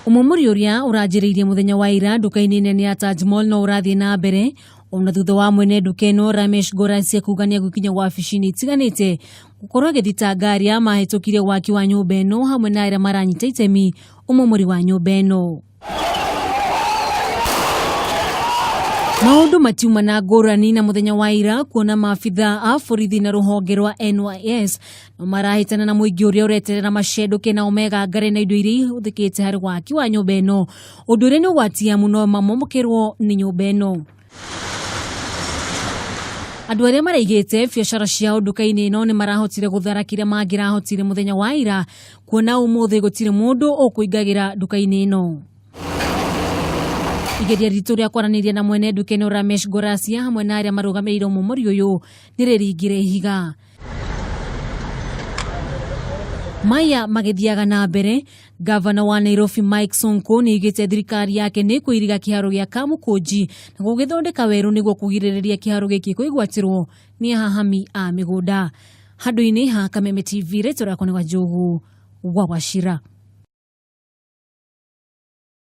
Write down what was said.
Ũmomori ũrĩa ũranjĩrĩirie mũthenya wa ira nduka-inĩ nene ya Taj Mall no ũrathiĩ na mbere ona thutha wa mwene nduka ĩno Ramesh Gorasia kuga nĩ egũkinya wabici-inĩ itiganĩte gũkorwo agĩthitanga arĩa mahĩtũkire waki wa nyũmba ĩno hamwe na arĩa maranyita itemi ũmomori wa nyũmba ĩno. Maũndũ matiuma na ngũrani na mũthenya wa ira kuona maabitha a borithi na rũhonge rwa NYS no marahĩtana na mũingĩ ũrĩa ũreterera macendũke nao megangare na indo iria ihũthĩkĩte harĩ waki wa nyũmba ĩno, ũndũ ũrĩa nĩ ũgwati amu no mamomokerwo nĩ nyũmba ĩno. Andũ arĩa maraigĩte biacara ciao nduka-inĩ ĩno nĩ marahotire gũthara kĩrĩa mangĩrahotire mũthenya wa ira kuona ũmũthĩ gũtirĩ mũndũ ũkũingagĩra nduka-inĩ ĩno. Igeria ritũ rĩa kwaranĩria na mwene nduka ĩno Ramesh Gorasia hamwe na arĩa marũgamĩrĩire ũmomori ũyũ nĩ rĩringire ihiga. Maya magĩthiaga na mbere, gavana wa Nairobi Mike Sonko nĩ augĩte thirikari yake nĩ ĩkũiriga kĩharo gĩa Kamũkũnji na gũgĩthondeka werũ nĩguo kũgirĩrĩria kĩharo gĩkĩ kwĩgwatĩrwo nĩ ahahami a mĩgũnda. Handũ-inĩ ha Kameme TV, rĩtwa rĩakwa nĩ Wanjogu wa Wachira.